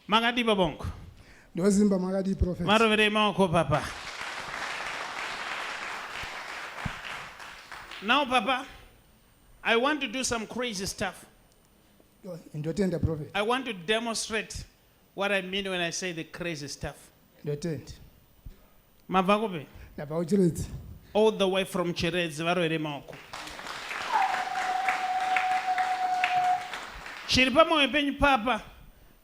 Makadii babongo? Ndozimba makadii prophet? Maroverei maoko papa. Now papa, I want to do some crazy stuff. Ndotenda prophet. I want to demonstrate what I mean when I say the crazy stuff. Ndotenda. Mabva kupi? Ndabva kuChiredzi. All the way from Chiredzi varovere maoko. Chiri pamwoyo penyu papa,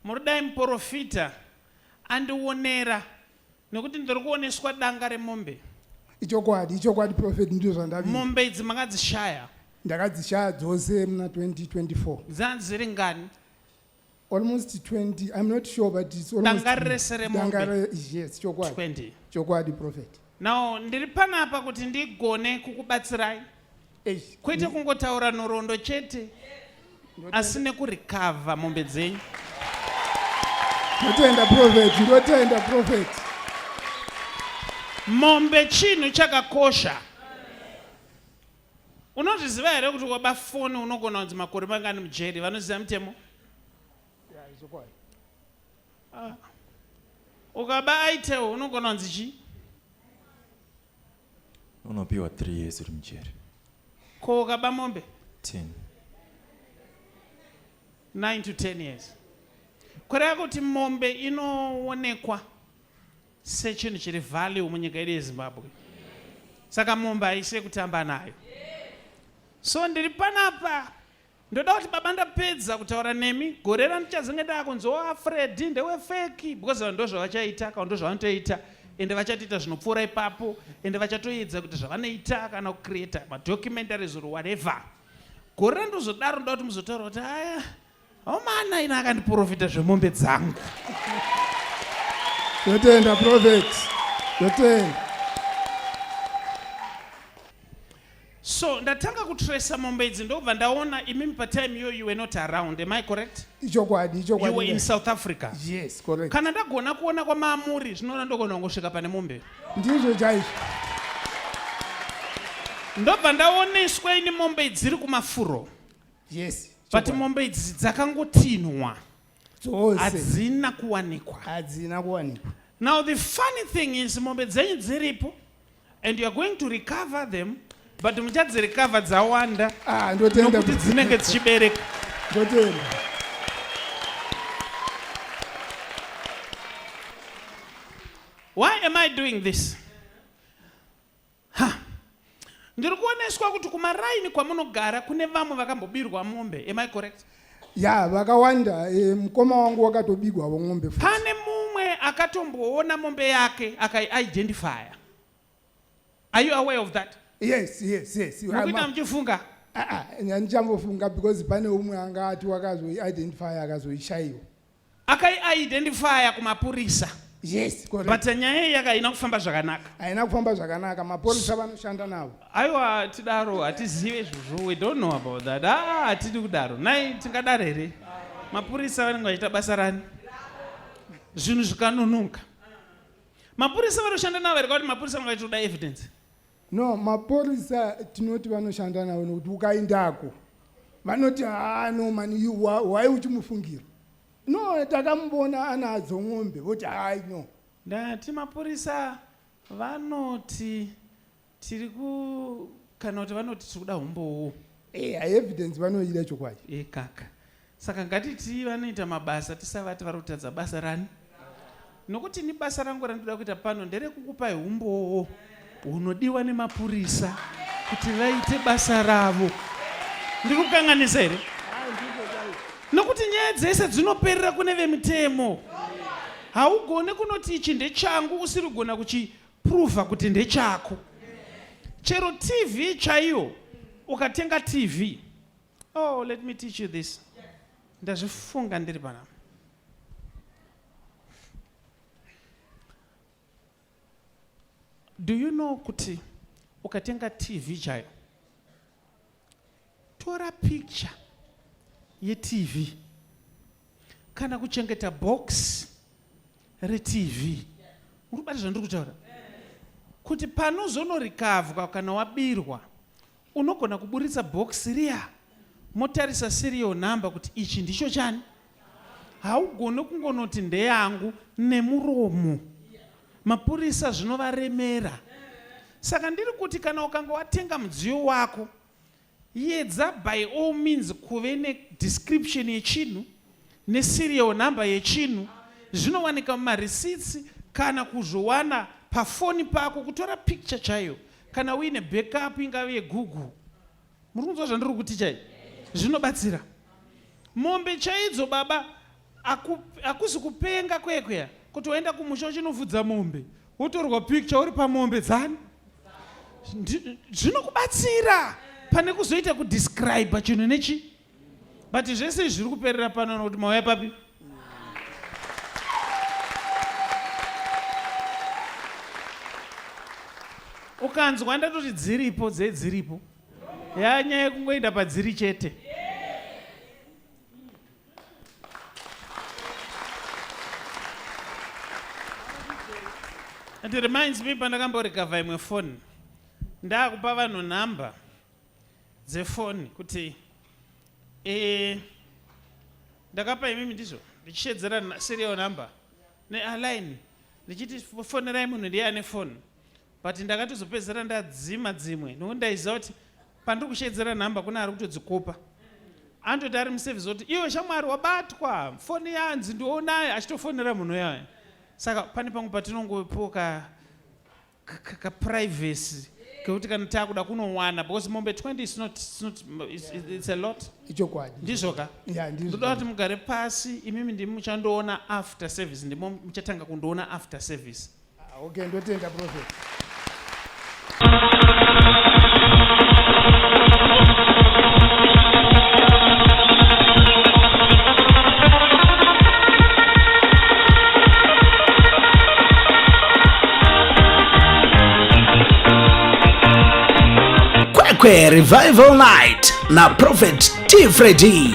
muri dai muporofita andionera nekuti ndiri kuoneswa danga remombe. Ichokwadi, ichokwadi prophet ndizvo zvandavinga. Mombe idzi makadzishaya? Ndakadzishaya dzose muna 2024. Dzanzi dziri ngani? Almost 20, I'm not sure but it's almost Danga rese remombe. Danga re, yes, chokwadi. 20. Chokwadi prophet. Now ndiri panapa kuti ndigone kukubatsirai. Eish. Kwete kungotaura nhoroondo chete asi nekurecover mombe dzenyu. Ndotenda prophet, ndotenda prophet. Mombe chinhu chakakosha. Unozviziva here kuti waba foni unogona kunzi makore mangani mujeri? Vanoziva mutemo? Ah. Ukaba itel unogona kunzi chii? Unopiwa 3 years uri mujeri. Ko ukaba mombe? 10. 9 to 10 years. Kureva kuti mombe inoonekwa sechinhu chiri value munyika yedu yeZimbabwe. Saka mombe haisi yekutamba nayo. So ndiri panapa ndoda kuti baba ndapedza kutaura nemi gore randichazenge ndakunzi o afredi ndewefeki because vanhu ndozvavachaita kana ndozvavanotoita ende vachatoita zvinopfuura ipapo ende vachatoedza kuti zvavanoita kana kucreata madocumentaries or whatever gore randozodaro ndoda kuti muzotaura kuti aya Omana ina akandiprofita zvemombe dzangu. Ndotenda prophet. Ndotenda. So ndatanga kutracer mombe idzi ndobva ndaona imimi patime iyoyo you were not around. Am I correct? Ichokwadi, ichokwadi. You were in South Africa. Yes, correct. Kana ndagona kuona kwamaamuri zvinoona ndogona kungosvika pane mombe. Ndizvo chaizvo. Ndobva ndaoneswa ini mombe dziri kumafuro. Yes. But mombe idzi dzakangotinhwa. Dzose. Hadzina kuwanikwa. Hadzina kuwanikwa. Now the funny thing is mombe dzenyu dziripo and you are going to recover them but muchadzirecover dzawanda ah, ndotenda nokuti dzinenge dzichibereka. Ndotenda. Why am I doing this? Ha. Ndiri kuoneswa kuti kumaraini kwamunogara kune vamwe vakambobirwa mombe. Am I correct? Ya, vakawanda. E, mukoma wangu wakatobigwavo mombe futi. Pane mumwe akatomboona mombe yake akaiidentifya. Are you aware of that? Yes, yes, yes. Mukuita muchifunga? Ah, ah, ndichambofunga because pane umwe anga ati wakazoiidentifya akazoishaiwa. Akaiidentifya kumapurisa. Yes, correct. But nyaya iyi yaka haina kufamba zvakanaka. Haina kufamba zvakanaka, mapurisa vanoshanda navo. Aiwa tidaro hatizive izvozvo, we don't know about that. Ah, hatidi kudaro. Nai tingadaro here? Mapurisa vanenge vachiita basa rani? Zvinhu zvikanunuka. Mapurisa vanoshanda navo here kwakuti mapurisa vanenge vachitoda evidence? No, mapurisa tinoti vanoshanda navo nokuti ukaindako vanoti haa no mani why uchimufungira no takamubona anadzo ng'ombe voti hai no ndati mapurisa vanoti tiri ku kana kuti vanoti tiri kuda umbowo eh evidence vanoida chokwadi eh kaka Saka ngatitii vanoita mabasa tisavati vari kutadza basa rani nokuti ini basa rangu randinoda kuita pano nderekukupai umbowo hunodiwa nemapurisa kuti vaite basa ravo. Ndiri kukanganisa here? Nokuti nyaya dzese dzinoperera kune vemitemo. Haugone kunoti ichi ndechangu usiri kugona kuchipruvha kuti ndechako. Chero TV chaiyo ukatenga TV Oh, let me teach you this. Ndazvifunga ndiri panapa. Do you know kuti ukatenga TV chayo tora picture yeTV kana kuchengeta box reTV. Uri kubata zvandiri kutaura? Kuti panozonorikavwa kana wabirwa Unogona kuburitsa box riya motarisa serial number kuti ichi ndicho chani. Haugoni kungonoti ndeyangu nemuromo. Mapurisa zvinovaremera. Saka ndiri kuti kana ukanga watenga mudziyo wako, yedza by all means kuve nedescription yechinhu neserial number yechinhu zvinowanika mumareceipts kana kuzviwana pafoni pako kutora picture chaiyo kana uine backup ingave yegoogle muri kunzwa zvandiri kuti chai zvinobatsira mombe chaidzo baba hakusi kupenga kwekweya kuti waenda kumusha uchinovhudza mombe wotorwa picture uri pamombe dzani zvinokubatsira pane kuzoita kudescribe chinhu nechi but zvese izvi zviri kuperera pano nokuti mauya papi ukanzwa ndatoti dziripo dzedziripo yanyaya yekungoenda padziri chete It reminds me pandakamborecover imwe foni ndakupa vanhu nhamba dzefoni kuti e, ndakapa imimi ndizvo ndichishedzera serial number nealine ndichiti fonerai munhu ndiye ane foni but ndakatozopedzera ndadzima dzimwe nokuti ndaiziva kuti pandiri kushedzera nhamba kune ari kutodzikopa anototi ari muservice oti iwe shamwari wabatwa foni yanzi ndionayo achitofonera munhu uyaya saka pane pamwe patinongopiwa kaprivacy kekuti kana takuda kunowana because mombe 20 is not, it's not, it's, it's a lot ichokwadi ndizvoka ndoda kuti mugare pasi imimi ndimi muchandoona after service ndimo muchatanga kundoona after service Ah, okay, ndotenda prophet. Kwekwe Revival Night na Prophet T Freddy.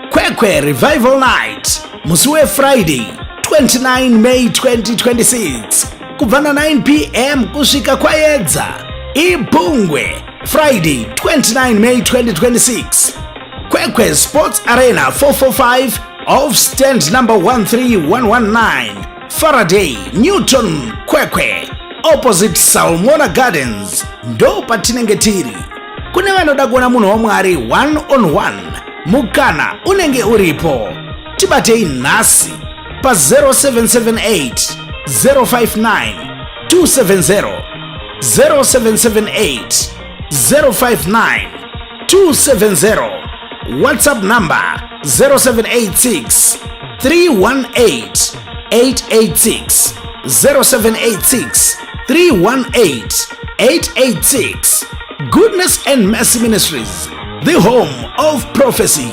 Kwekwe Revival Night musi weFriday 29 May 2026 kubva na 9 pm kusvika kwayedza. Ibhungwe Friday 29 May 2026. Kwekwe Sports Arena 445 off stand number 13119 Faraday Newton Kwekwe opposite Salmona Gardens ndo patinenge tiri. Kune vanoda kuona munhu waMwari one on one, mukana unenge uripo. Tibatei nhasi pa 0778 059 270 0778 059 270 WhatsApp number 0786 318 886 0786 318 886 Goodness and Mercy Ministries, the home of prophecy,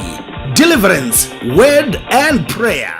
deliverance, word and prayer.